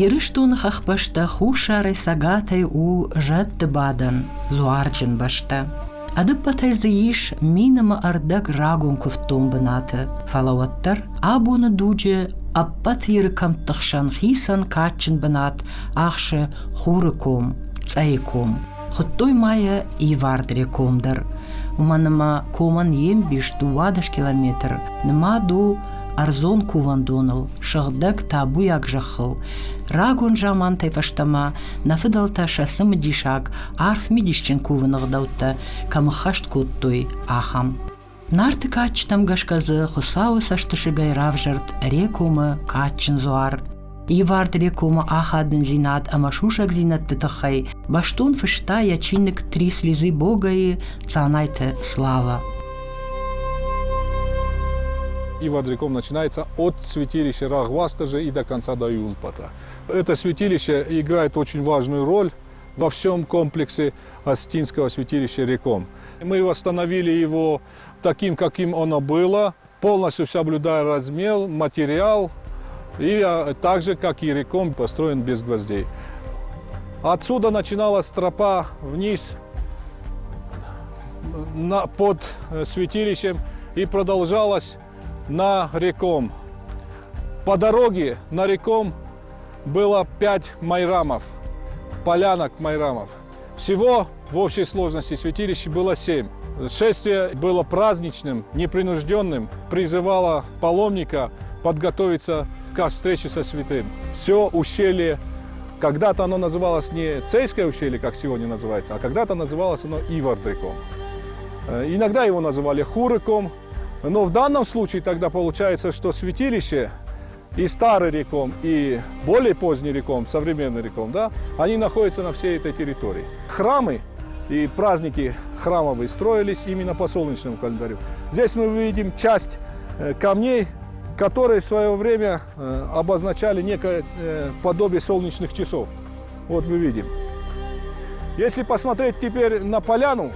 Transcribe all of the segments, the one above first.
Ирыстоны хӕхбӕстӕ хуссарӕй цӕгатӕй у зӕдты бадӕн, дзуарджын бӕстӕ. Ӕдыппӕтӕй дзы ис 10 ӕмӕ рдӕг рагон куывддон бынаты, фӕлӕ уӕддӕр абоны дуджы ӕппӕт Иры кӕмтты хсӕн хицӕн кадджын бынат ахсы Хуры ком, Цъӕйы ком. Хуыдтой ма йӕ Ивардре ком дӕр, уымӕн ӕмӕ комӕн йе мбис 12 километр нымад у ӕрдзон кувӕндоныл, сыгъдӕг табуйаг зӕххыл. Рагон замантӕй фӕстӕмӕ нӕ фыдӕлтӕ сӕ цымыдисаг, арф мидисджын кувыны ӕгъдӕуттӕ кӕм ӕххӕст кодтой, ахӕм. Нарты кадджытӕм гӕсгӕ дзы Хуыцауы цӕстысыгӕй равзӕрд Рекомы кадджын дзуар. Ивард Рекомы ахадындзинад ӕмӕ сусӕгдзинӕдты тыххӕй бӕстон фыста йӕ чиныг «Три слезы Бога-йы Дзанайты Слава. Ивар-Реком начинается от святилища Рагвастажа и до конца до Юлпата. Это святилище играет очень важную роль во всем комплексе Астинского святилища Реком. Мы восстановили его таким, каким оно было, полностью соблюдая размер, материал, и так же, как и Реком, построен без гвоздей. Отсюда начиналась тропа вниз под святилищем и продолжалась на Реком. По дороге на Реком было пять майрамов, полянок майрамов. Всего в общей сложности святилищ было семь. Шествие было праздничным, непринужденным, призывало паломника подготовиться к встрече со святым. Все ущелье, когда-то оно называлось не Цейское ущелье, как сегодня называется, а когда-то называлось оно Ивардриком. Иногда его называли Хурыком, но в данном случае тогда получается, что святилище и старый реком, и более поздний реком, современный реком, да, они находятся на всей этой территории. Храмы и праздники храмовые строились именно по солнечному календарю. Здесь мы видим часть камней, которые в свое время обозначали некое подобие солнечных часов. Вот мы видим. Если посмотреть теперь на поляну,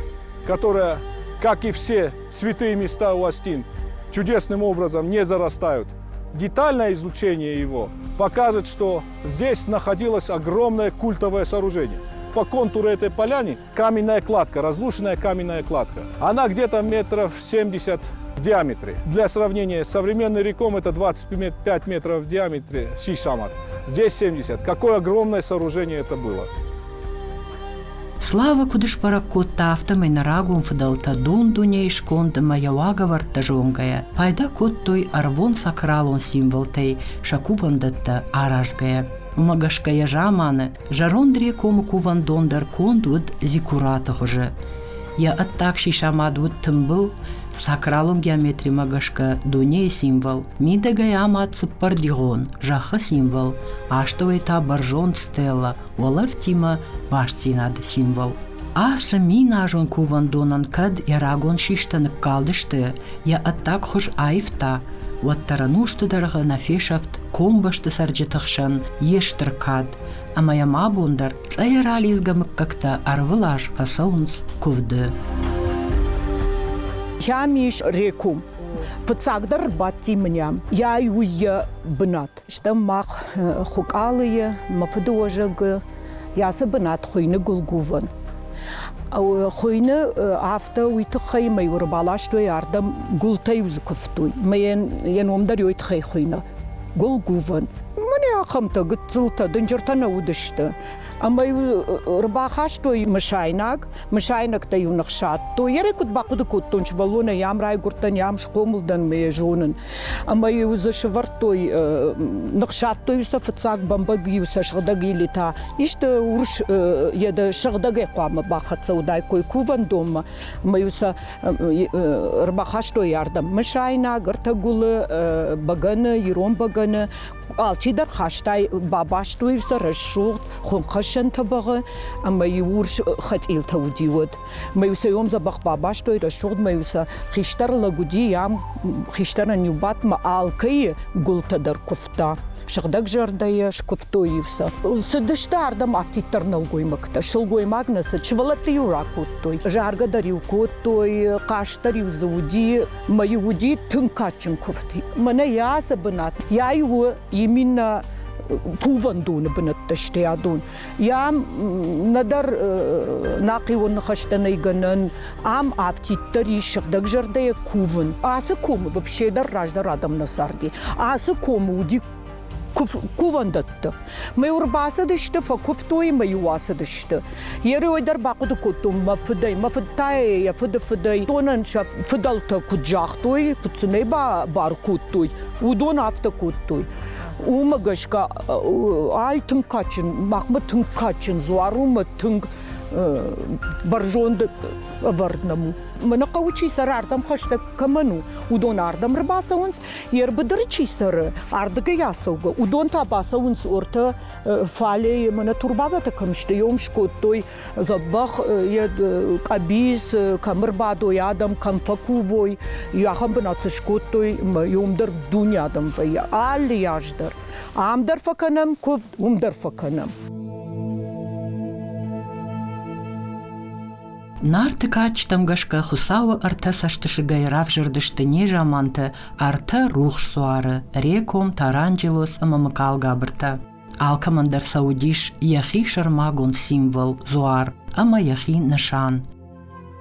которая, как и все святые места у Астин, чудесным образом не зарастают, детальное изучение его покажет, что здесь находилось огромное культовое сооружение. По контуру этой поляны каменная кладка, разрушенная каменная кладка. Она где-то метров 70 в диаметре. Для сравнения, современный реком это 25 метров в диаметре, сисамат. Здесь 70. Какое огромное сооружение это было. Слава куыд сбӕрӕг кодта, афтӕмӕй нӕ рагон фыдӕлтӕ дун-дунейы сконд ӕмӕ йӕ уагӕвӕрдтӕ зонгӕйӕ пайда кодтой ӕрвон сакралон символтӕй сӕ кувӕндӕттӕ аразгӕйӕ. Уымӕ гӕсгӕ йӕ заманы зӕронд Рекомы кувӕндон дӕр конд уыд зиккураты хуызы. Йӕ ӕддаг сисамад уыд тымбыл, сакралон геометримӕ гӕсгӕ дунейы символ, мидӕгӕй амад цыппӕрдигъон, зӕххы символ, астӕуӕй та бӕрзонд стелла, уӕлӕрвтимӕ бастдзинады символ. Ацы миназон кувӕндонӕн кӕд йӕ рагон систӕ ныккалдысты, йӕ ӕддаг хуыз аивта, уӕддӕр ӕнусты дӕргъы нӕ фесӕфт комбӕсты цӕрджыты хсӕн йе стыр кад, ӕмӕ йӕм абон дӕр цъӕйӕ ралидзгӕ мыггӕгтӕ ӕрвылаз фӕцӕуынц куывды. Кӕм ис Реком? Фыццагдӕр бадти мынӕ, йай уый йӕ бынат. Стӕм мах Хуыкъалыйы, мӕ фыдыуӕзӕгы, ацы бынат хуыйны Гуылгувӕн. Хуыйны афтӕ уый тыххӕй мӕ иу ӕрбаластой ардӕм, гуылтӕ-иу дзы куывтой. Мӕ йӕ ном дӕр уый тыххӕй хуыйны Гуылгувӕн. Мӕнӕ ахӕмтӕ гыццылтӕ, дынджыртӕ нӕ уыдысты. Ӕмӕ-иу ӕрбахастой мысайнаг, мысайнӕгтӕ-иу ныхсадтой. Йӕ куыд бахъуыды кодтон, сывӕллонӕй ам райгуырдтӕн, ам схъомыл дӕн, мӕ йӕ зонын. Ӕмӕ-иу дзы сӕвӕрдтой, ныхсадтой сӕ фыццаг бӕмбӕг-иу сӕ сыгъдӕг илитӕ. Исты урс йӕ сыгъдӕгӕй хъуамӕ бахӕццӕ уыдаиккой кувӕндонмӕ. Ӕмӕ-иу сӕ ӕрбахастой ардӕм мысайнаг, ӕртӕ гуылы, бӕгӕны, ирон бӕгӕны. Алчидӕр хастай, бабастой сӕ рӕсугъд хуынхӕссӕн тӕбӕгъы ӕмӕ-иу урс хӕцъилтӕ уыди уӕд. Мӕ-иу сӕ йом дзӕбӕх бабастой, рӕсугъд мӕ-иу сӕ хистӕр лӕг уыди, ам хистӕрӕн-иу бадтмӕ алкӕйы гуылтӕ дӕр куывта. Сыгъдӕг зӕрдӕйӕ скуывтой-иу сӕ. Цыдысты ардӕм афтиддӕр нӕлгоймӕгтӕ. Сылгоймаг нӕ цыд, сывӕллӕтты-иу ракодтой. Заргӕ дӕр-иу кодтой, хъазт дӕр-иу дзы уыди. Мӕ-иу уыди тынг кадджын куывд. Мӕнӕ йӕ ацы бынат, йӕ у именно. Кувӕндоны бынӕттӕ сты адон. Йӕ нӕдӕр нахъион ныхӕстӕ нӕй гӕнӕн, ам афтиддӕр ис сыгъдӕгзӕрдӕйӕ кувын. Ацы комы вообще дӕр раздӕр адӕм нӕ царди. Ацы комы уыди кувӕндӕтты. Мӕ ӕрбацыдысты, фӕкуывтой мӕ-иу ацыдысты. Ерой дӕр бахъуыды кодтон мӕ фыдӕй, мӕ фыд та йӕ фыды фыдӕй. Уыдонӕн сӕ фыдӕлтӕ куыд загътой, куыд сын ӕй бар кодтой, уыдон афтӕ кодтой. Уымӕ гӕсгӕ ай тынг кадджын, махмӕ тынг кадджын дзуар у, мӕ тынг бӕрзонд ӕвӕрд нӕм у. Мӕнӕ хъӕуы чи цӕры, ардӕм хӕстӕг кӕмӕн у, уыдон ардӕм ӕрбацӕуынц, йе рбыдыры чи цӕры, ардыгӕй ацӕугӕ, уыдон та бацӕуынц ортӕ фалейы, мӕнӕ турбазӕтӕ кӕм сты, уым скодтой дзӕбӕх йӕ къӕбиц, кӕм ӕрбадой адӕм, кӕм фӕкувой, ахӕм бынат цы скодтой, уым дӕр дуне адӕм вӕййы алы аз дӕр. Ам дӕр фӕкӕнӕм куывд, уым дӕр фӕкӕнӕм. Нарты кадджытӕм гӕсгӕ Хуыцауы ӕртӕ цӕстысыгӕй равзӕрдысты незаманты ӕртӕ рухс дзуары – Реком, Таранджелос ӕмӕ Мыкалгабыртӕ. Алкӕмӕн дӕр сӕ уыдис йӕхи сӕрмагонд символ – дзуар ӕмӕ йӕхи нысан.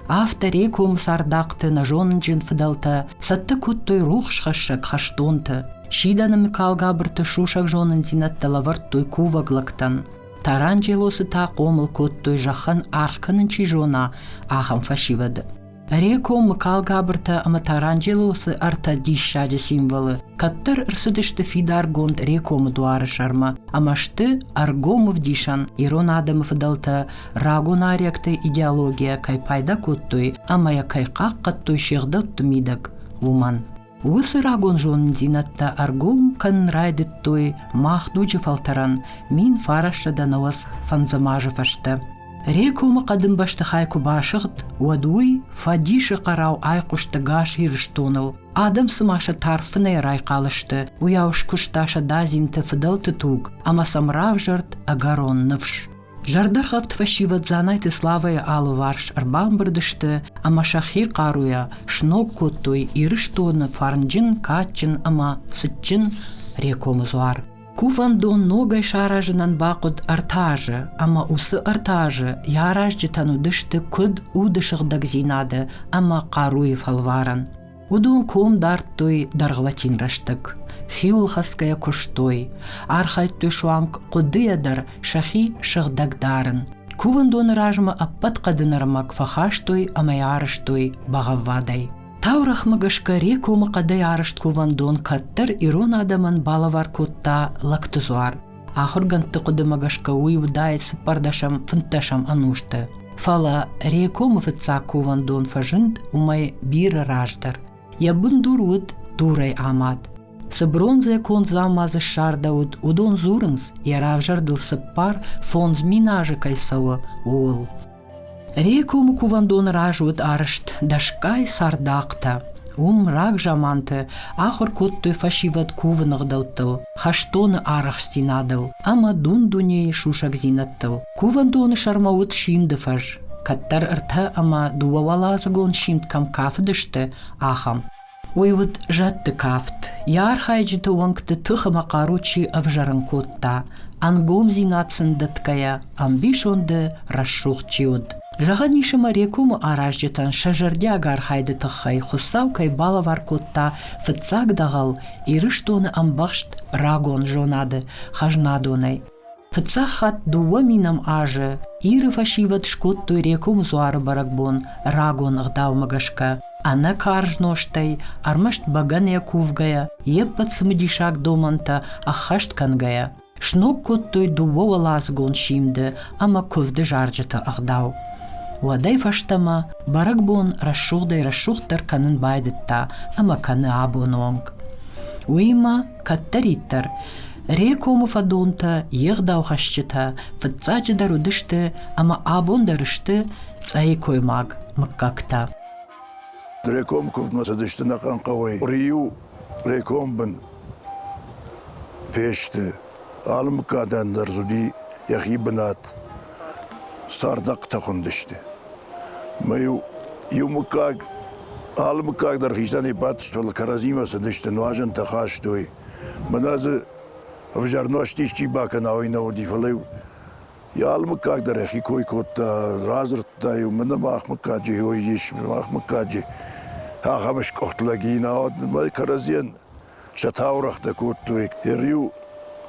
Афтӕ Рекомы цардахъты нӕзонынджын фыдӕлтӕ цӕттӕ кодтой рухсхӕссӕг хӕстонты. Сидӕны Мыкалгабырты сусӕг зонындзинӕдтӕ лӕвӕрдтой кувӕг лӕгтӕн. Таранджелосы та хъомыл кодтой зӕххӕн аргъ кӕнын чи зона, ахӕм фӕсивӕды. Реком, Мыкалгабыртӕ ӕмӕ Таранджелосы ӕртӕ диссаджы символы кӕддӕр ӕрцыдысты фидаргонд Рекомы дуары сӕрмӕ ӕмӕ сты ӕргом ӕвдисӕн, ирон адӕмы фыдӕлтӕ рагон ариӕгты идеологийӕ кӕй пайда кодтой ӕмӕ йӕ кӕй хъахъхъӕдтой се гъдӕутты мидӕг, уымӕн. Уыцы рагон зонындзинӕдтӕ ӕргом кӕнын райдыдтой мах дуджы фӕлтӕрӕн 1995 азы фӕстӕ. Рекомы хъӕдын бӕстыхай куы басыгъд, уӕд уый фӕдисы хъӕрау айхъуыст ӕгас Ирыстоныл. Адӕм цыма сӕ тарфынӕй райхъал сты, уыйау скуыста сӕ дадзинты фыдӕлты туг ӕмӕ сӕм равзӕрд ӕгӕрон ныфс. Зӕрдӕргъӕвд фӕсивӕд Дзанайты Славӕйы алыварс ӕрбамбырд сты ӕмӕ сӕхи хъаруйӕ сног кодтой Ирыстоны фӕрнджын, кадджын ӕмӕ цытджын Рекомы дзуар. Кувӕндон ногӕй саразынӕн бахъуыд ӕртӕ азы, ӕмӕ уыцы ӕртӕ азы йӕ аразджытӕн уыдысты куыд уды сыгъдӕгдзинады ӕмӕ хъаруйы фӕлварӕн. Уыдон ком дардтой дӕргъвӕтин рӕстӕг, хиуылхӕцгӕйӕ куыстой, архайдтой суанг хъуыдыйӕ дӕр сӕхи сыгъдӕг дарын. Кувӕндоны размӕ ӕппӕт хъӕдын ӕрмӕг фӕхастой ӕмӕ йӕ арӕзтой бӕгъӕввадӕй. Таурӕгъмӕ гӕсгӕ Рекомы хъӕдӕй арӕзт кувӕндон кӕддӕр ирон адӕмӕн балӕвар кодта Лӕгты дзуар. Ахуыргӕндты хъуыдымӕ гӕсгӕ уый уыдаид цыппӕрдӕсӕм, фынддӕсӕм ӕнусты. Фӕлӕ Рекомы фыццаг кувӕндон фӕзынд уымӕй бирӕ раздӕр. Йӕ бындур уыд дурӕй амад. Цы бронзӕ конд дзаума дзы ссардӕуыд, уыдон дзурынц, йӕ равзӕрдыл 4-5 мин азы кӕй цӕуы, ууыл. Рекомы кувӕндоны раз уыд арӕзт дӕсгай цардахътӕ. Уым рагзаманты ахуыр кодтой фӕсивӕд кувыны ӕгъдӕуттыл, хӕстоны арӕхстдзинадыл ӕмӕ дун-дунейы сусӕгдзинӕдтыл. Кувӕндоны сӕрмӕ уыд симды фӕз, кӕддӕр ӕртӕ ӕмӕ дыууӕуӕладзыгон симд кӕм кафыдысты, ахӕм. Уый уыд зӕдты кафт, йӕ архайджыты уӕнгты тых ӕмӕ хъару чи ӕвзӕрын кодта, ӕнгомдзинад сын дӕтгӕйӕ ӕмбисонды рӕсугъд чи уыд. Зӕгъӕн ис ӕмӕ Рекомы аразджытӕн сӕ зӕрдиаг архайды тыххӕй Хуыцау кӕй балӕвар кодта фыццаг дӕгъӕл Ирыстоны ӕмбӕхст рагон зонады хӕзнадонӕй. Фыццаг хатт дыууӕ минӕм азы Иры фӕсивӕд скодтой Рекомы дзуары бӕрӕгбон рагон ӕгъдаумӕ гӕсгӕ, ӕнӕ карз нозтӕй, ӕрмӕст бӕгӕныйӕ кувгӕйӕ, йе ппӕт цымыдисаг домӕнтӕ ӕххӕст кӕнгӕйӕ. Сног кодтой дыууӕуӕладзыгон симды ӕмӕ куывды зарджыты ӕгъдау. Уӕдӕй фӕстӕмӕ бӕрӕгбон рӕсугъдӕй-рӕсугъддӕр кӕнын байдыдта ӕмӕ кӕны абоны онг. Уыимӕ кӕддӕриддӕр Рекомы фӕдонтӕ, йе гъдаухӕсджытӕ фыццаджыдӕр уыдысты ӕмӕ абон дӕр сты Цъӕйы коймаг мыггӕгтӕ. Реком куывдмӕ цыдысты ӕнӕхъӕн хъӕуӕй. Риу Реком бын фесты. Алы мыггагӕн дӕр дзы уыди йӕхи бынат. Цардахътӕ хуындысты. Мӕ-иу иу мыггаг, алы мыггаг дӕр хицӕнӕй бадтысты, фӕлӕ кӕрӕдзимӕ цыдысты, нуазӕнтӕ хастой. Мӕнӕ дзы Ӕвзӕр нуӕзт исчи бакӕна, уый нӕ уыди, фӕлӕ-иу йӕ алы мыггаг дӕр йӕхи кой кодта, радзырдта-иу, мӕнӕ мах мыггаджы ой ис, мах мыггаджы ахӕм скъуыхт лӕг и, науӕд кӕрӕдзийӕн сӕ таурӕгътӕ кодтой. Иу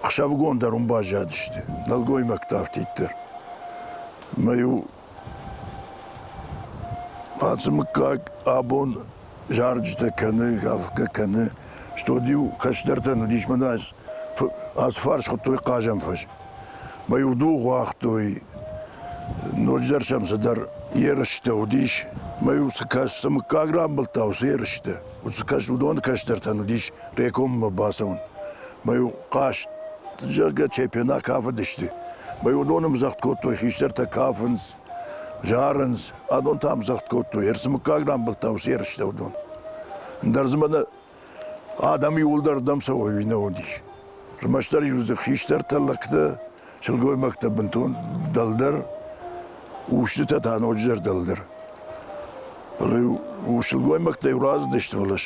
ӕхсӕвыгон дӕр уым баззадысты, нӕлгоймӕгтӕ афтиддӕр. Мӕ-иу ацы мыггаг абон зарджытӕ кӕны, афгӕ кӕны, стод-иу кӕстӕртӕн уыдис мӕнӕ ацы фарс хуыдтой хъазӕн фӕз. Мӕ-иу дугъ уагътой, ноджыдӕр сӕм цыдӕр ерыстӕ уыдис. Мӕ-иу цы кӕс, цы мыггаг рамбылдта, уыцы ерыстӕ, уыцы кӕс, уыдоны кӕстӕртӕн уыдис Рекоммӕ бацӕуын. Мӕ-иу хъазт, зӕгъгӕ, чемпионат кафыдысты. Мӕ уыдон ӕмдзӕгъд кодтой, хистӕртӕ кафынц, зарынц, адон та ӕмдзӕгъд кодтой. Ӕрцы мыггаг рамбылдта уыцы ерыстӕ уыдон. Ӕндӕр дзы мӕнӕ адӕм иууылдӕр ӕрдӕм цӕуой, уый нӕ уыдис. Ӕрмӕстдӕр-иу дзы хистӕртӕ лӕгтӕ, сылгоймӕгтӕ бынтон дӕлдӕр, устытӕ та ноджыдӕр дӕлдӕр. Фӕлӕ-иу сылгоймӕгтӕ-иу рацыдысты, фӕлӕ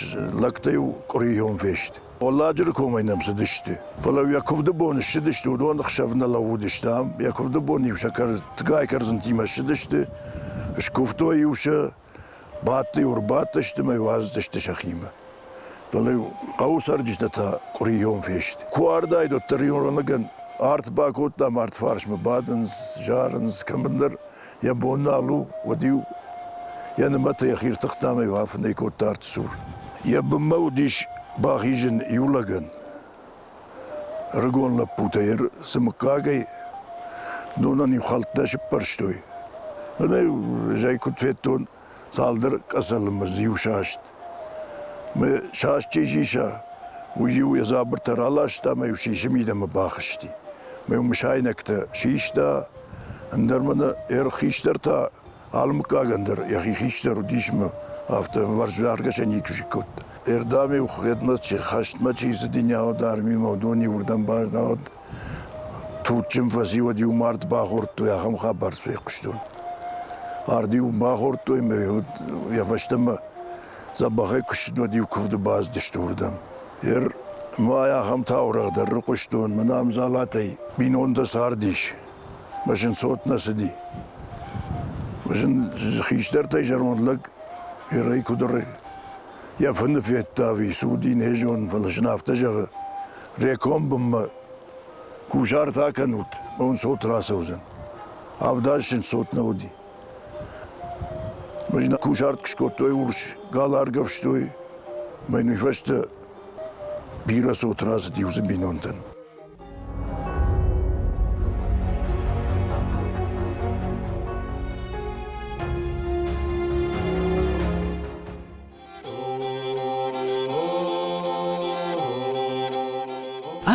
лӕгтӕ-иу къуырийон фесты. Уӕлладжыры комӕй нӕм цыдысты. Фӕлӕ йӕ куывды бон ссыдысты, уыдон ӕхсӕв нӕ лӕууыдысты ам. Йӕ куывды бон-иу сӕ тыгай кӕрдзынтимӕ ссыдысты, скуывтой-иу сӕ, бадты-иу ӕрбадтысты ӕмӕ-иу уадздысты сӕхимӕ. Фӕлӕ-иу хъӕуы цӕрджытӕ та къуырийон фесты. Куы ардайд, уӕддӕр ирон лӕгӕн арт бакодтам, арт фарсмӕ бадынц, зарынц, кӕмӕндӕр йӕ бон нал у, уӕд-иу йӕ нымӕты йӕхи ртыхта ӕмӕ-иу афынӕй кодта арты цур. Йӕ бынмӕ уыдис бахизын иу лӕгӕн. Ӕрыгон лӕппутӕ цы мыггагӕй донӕн-иу хӕлттӕ сыппӕрстой. Мӕнӕ ӕз куыд федтон, цалдӕр къӕцӕлы мыз иу саст. Мӕ саст чи сиса, уый-иу йӕ дзабыртӕ раласта ӕмӕ-иу сисы мидӕмӕ бахызти. Мӕ-иу мысайнӕгтӕ систа, ӕндӕр мӕнӕ ӕрхистӕр та алы мыггагӕн дӕр йӕхи хистӕр уыдис мӕ афтӕ ӕвварсдаргӕ сӕ никуы кодта. Ӕрдӕм-иу хъедмӕ чи хӕстмӕ чи цыди, науӕд армимӕ, уыдон-иу уырдӕм базнауӕд туджджын фӕсивӕд-иу мард бахордтой, ахӕм хабар фехъуыстон. Ард-иу бахордтой мӕ йӕ фӕстӕмӕ дзӕбӕхӕй куы ссыд, уӕд-иу куывды бацыдысты уырдӕм. Ер ма ахӕм таурӕгъ дӕр рыхъуыстон, мӕнӕ ам Дзалатӕй бинонтӕ цардис, мӕ зын цот нӕ цыди. Мӕ зын хистӕртӕй зӕронд лӕг ерӕй куыд йӕ фыны федта ӕви цы уыди, не зонын, фӕлӕ зын афтӕ зӕгъы, Реком бынмӕ кусарт акӕнут, мӕ цот рацӕудзӕн. Авдазджын цот нӕ уыди. Мӕ кусарт куы скодтой урс гал аргӕвстой, мӕ уый фӕстӕ бирӕ цот рацыди уыцы бинонтӕн.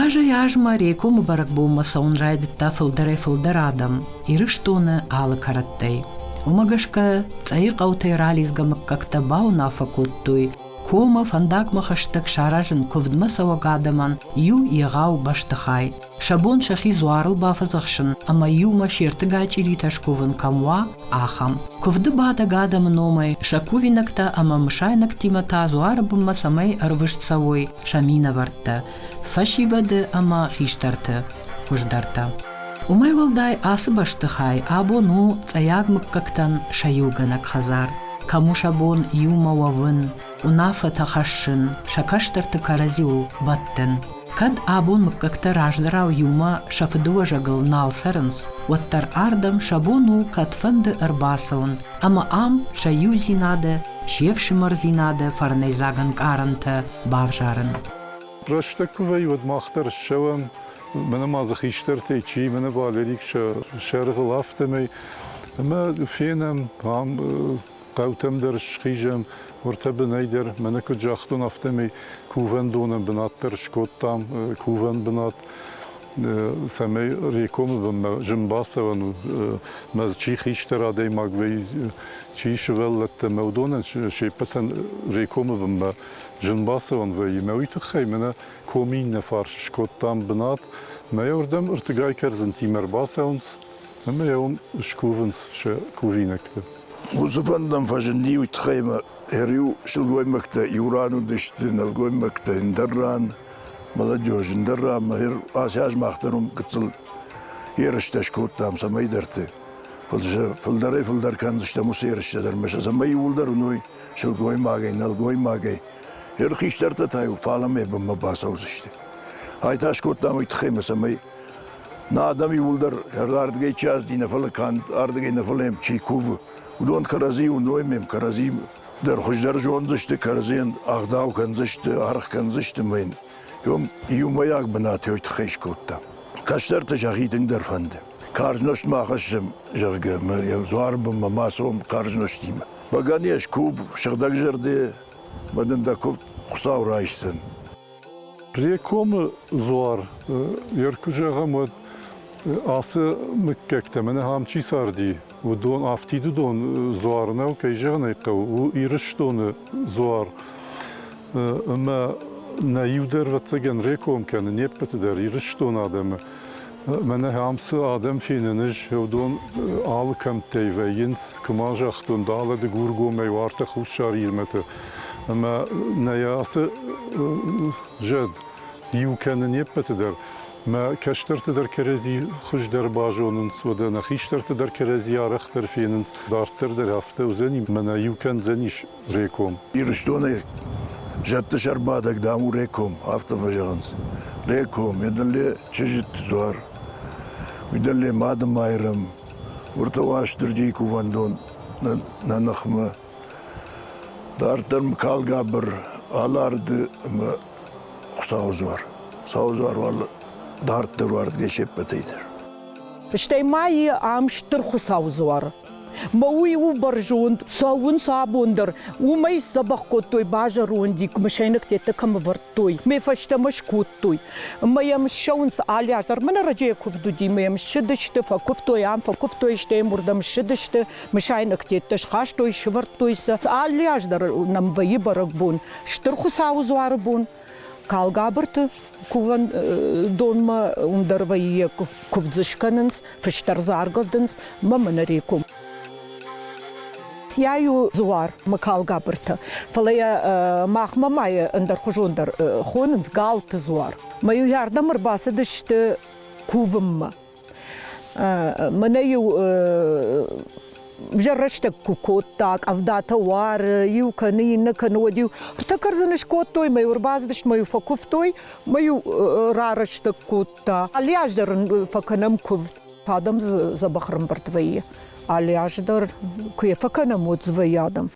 Азӕй-азмӕ Рекомы бӕрӕгбонмӕ цӕуын райдыдта фылдӕрӕй-фылдӕр адӕм Ирыстоны алы кӕрӕттӕй. Уымӕ гӕсгӕ Цъӕйы хъӕутӕй ралидзгӕ мыггӕгтӕ бауынаффӕ кодтой комы фӕндагмӕ хӕстӕг саразын куывдмӕ цӕуӕг адӕмӕн иу егъау бӕстыхай, сӕ бон сӕхи дзуарыл бафӕдзӕхсын ӕмӕ иумӕ се ртыгай чъиритӕ скувын кӕм уа, ахӕм. Куывды бадӕг адӕмы номӕй сӕ кувинӕгтӕ ӕмӕ мысайнӕгтимӕ та дзуары бынмӕ цӕмӕй ӕрвыст цӕуой сӕ минӕвӕрттӕ, фӕсивӕды ӕмӕ хистӕрты хуыздӕртӕ. Уымӕй уӕлдай ацы бӕстыхай абон у цъӕйаг мыггӕгтӕн сӕ иугӕнӕг хӕдзар, кӕм у сӕ бон иумӕ уӕвын, уынаффӕтӕ хӕссын, сӕ кӕстӕрты кӕрӕдзиуыл бӕттын. Кӕд абон мыггӕгтӕ раздӕрау иумӕ сӕ фыдыуӕзӕгыл нал цӕрынц, уӕддӕр ардӕм сӕ бон у кӕдфӕнды ӕрбацӕуын ӕмӕ ам сӕ иудзинады, се фсымӕрдзинады фӕрнӕйдзаг ӕнкъарӕнтӕ бавзарын. Рӕстӕг куы вӕййы, уӕд мах дӕр ссӕуӕм, мӕнӕ ма дзы хистӕртӕй чи, мӕнӕ Валерик сӕ сӕргъыл, афтӕмӕй. Ӕмӕ фенӕм, ам хъӕутӕм дӕр схизӕм, уӕртӕ бынӕй дӕр, мӕнӕ куыд загътон, афтӕмӕй кувӕндонӕн бынат дӕр скодтам, кувӕн бынат, цӕмӕй Рекомы бынмӕ зын бацӕуӕн у, мӕ чи хистӕр адӕймаг вӕййы, чи сывӕллӕттӕ, мӕ уыдонӕн се ппӕтӕн Рекомы бынмӕ зын бацӕуӕн вӕййы. Мӕ уый тыххӕй мӕнӕ комы иннӕ фарс скодтам бынат, мӕ уырдӕм ӕртыгай кӕрдзынтимӕ ӕрбацӕуынц ӕмӕ йӕ уым скувынц сӕ кувинӕгты. Уыцы фӕндӕн фӕзынди уый тыххӕй ӕмӕ ӕриу сылгоймӕгтӕ иу ран уыдысты, нӕлгоймӕгтӕ ӕндӕр ран. Молодежь ӕндӕр ӕмӕ ацы аз мах дӕр уым гыццыл ерыстӕ скодтам цӕмӕйдӕрты. Фылдӕрӕй-фылдӕр кӕндзыстӕм уыцы ерыстӕ дӕр ӕмӕ сӕ цӕмӕй иууылдӕр уыной сылгоймагӕй, нӕлгоймагӕй. Йе хистӕртӕ та-иу фалӕмӕ бынмӕ бацӕудзысты. Ай та скодтам уый тыххӕй ӕмӕ цӕмӕй нӕ адӕм иууылдӕр ардыгӕй чи ацыди, нӕ фӕлӕ канд ардыгӕй нӕ фӕлӕ йӕм чи кувы, уыдон кӕрӕдзи уыной ӕмӕ кӕрӕдзи дӕр хуыздӕр зондзысты, кӕрӕдзийӕн ӕгъдау кӕндзысты, аргъ кӕндзысты ӕмӕ йын иумӕйаг бынат уый тыххӕй скодта. Кӕстӕрты сӕхи тынгдӕр фӕнды. Карз нозт ма хӕссӕм, зӕгъгӕ, мӕ йӕ дзуары бынмӕ ма цом карз нозтимӕ. Бӕгӕныйӕ скув, сыгъдӕгзӕрдӕ мӕ дын дӕ куывд Хуыцау райсдзӕн. Рекомы дзуар, йе куы зӕгъӕм, уӕд ацы мыггӕгтӕ, мӕнӕ ам чи царди, уыдон афтид уыдон дзуар нӕу, кӕй зӕгъын ӕй хъӕуы, у Ирыстоны дзуар. Ӕмӕ нӕ иу дӕр, ӕвӕццӕгӕн, реком кӕны не ппӕты дӕр Ирыстоны адӕмы. Мӕнӕ ам цы адӕм фенын ис, уыдон алы кӕмттӕй вӕййынц, куы ма загътон, далӕ Дыгургомӕй уартӕ Хуссар Ирмӕты. Ӕмӕ нӕ ацы зӕд иу кӕны не ппӕты дӕр. Мӕ кӕстӕрты дӕр кӕрӕдзи хуыздӕр базонынц, уӕдӕ нӕ хистӕрты дӕр кӕрӕдзи арӕхдӕр фенынц. Дарддӕр дӕр афтӕ уыдзӕни, мӕнӕ иу кӕндзӕнис Реком. Ирыстонӕй зӕдты сӕрбадӕг, дам, у Реком, афтӕ фӕзӕгъынц. Реком, йӕ дӕле чызджыты дзуар, уый дӕле Мады Майрӕм, уыртӕ Уастырджийы кувӕндон нӕ ныхмӕ. Дарддӕр Мыкалгабыр, Аларды ӕмӕ Хуыцауы дзуар. Хуыцауы дзуар уал дарддӕр уардгӕй се ппӕтӕй дӕр. Стӕй ма и ам Стыр Хуыцауы дзуар. Мӕ уый у бӕрзонд, цӕуынц абон дӕр. Уымӕй сдзӕбӕх кодтой базӕронди, мысайнӕгтӕ кӕм ӕвӕрдтой. Мӕ фӕстӕмӕ скодтой. Мӕ йӕм ссӕуынц алы аз дӕр. Мӕн ӕрӕджы куывд уыди, мӕ йӕм ссыдысты, фӕкуывтой ам, фӕкуывтой, стӕй йӕм уырдӕм ссыдысты, мысайнӕгтӕ схастой, сывӕрдтой сӕ. Алы аз дӕр нӕм вӕййы бӕрӕгбон, Стыр Хуыцауы дзуары бон. Калгабырты кувӕн донмӕ уым дӕр вӕййы куывд дзы скӕнынц, фыстӕр дзы аргӕвдынц мӕ мӕнӕ реком. Йӕ у дзуар Мыкалгабырты, фӕлӕ йӕ махмӕ ма йӕ ӕндӕрхуызон дӕр хонынц галты дзуар. Мӕ иу ардӕм ӕрбацыдысты кувынмӕ. Мӕнӕ-иу взӕр рӕстӕг куы кодта, къӕвдатӕ уары, иу кӕны, иннӕ кӕны, уӕд-иу ӕртӕ кӕрдзыны скодтой, мӕ-иу ӕрбацыдысты, мӕ-иу фӕкуывтой, мӕ-иу рарӕстӕг кодта. Алы аз дӕр ын фӕкӕнӕм куывд. Адӕм дзы дзӕбӕх ӕрӕмбырд вӕййы. Алы аз дӕр куы йӕ фӕкӕнӕм, уӕд дзы вӕййы адӕм.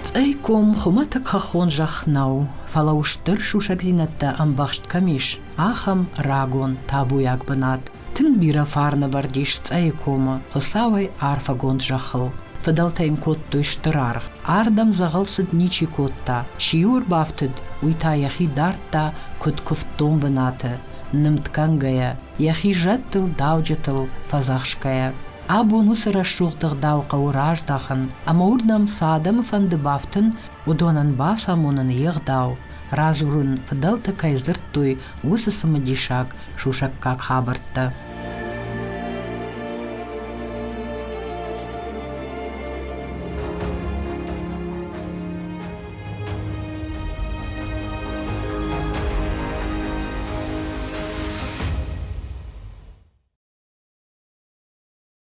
Цъӕй ком хуымӕтӕг хӕххон зӕхх нӕу, фӕлӕ у стыр сусӕгдзинӕдтӕ ӕмбӕхст кӕм ис, ахӕм рагон табуйаг бынат. Тынг бирӕ фарнӕвӕрд ис Цъӕйы комы Хуыцауӕй арфӕгонд зӕххыл. Фыдӕлтӕ йын кодтой стыр аргъ. Ардӕм дзӕгъӕл цыд ничи кодта, чи-иу ӕрбафтыд, уый та йӕхи дардта куыд куывддон бынаты, нымд кӕнгӕйӕ, йӕхи зӕдтыл, дауджытыл фӕдзӕхсгӕйӕ. Абон уыцы рӕсугъд ӕгъдау хъӕуы раздахын ӕмӕ уырдӕм цы адӕмы фӕнды бафтын, уыдонӕн бацамонын йе гъдау, радзурын, фыдӕлтӕ кӕй дзырдтой, уыцы цымыдисаг сусӕггаг хабӕрттӕ.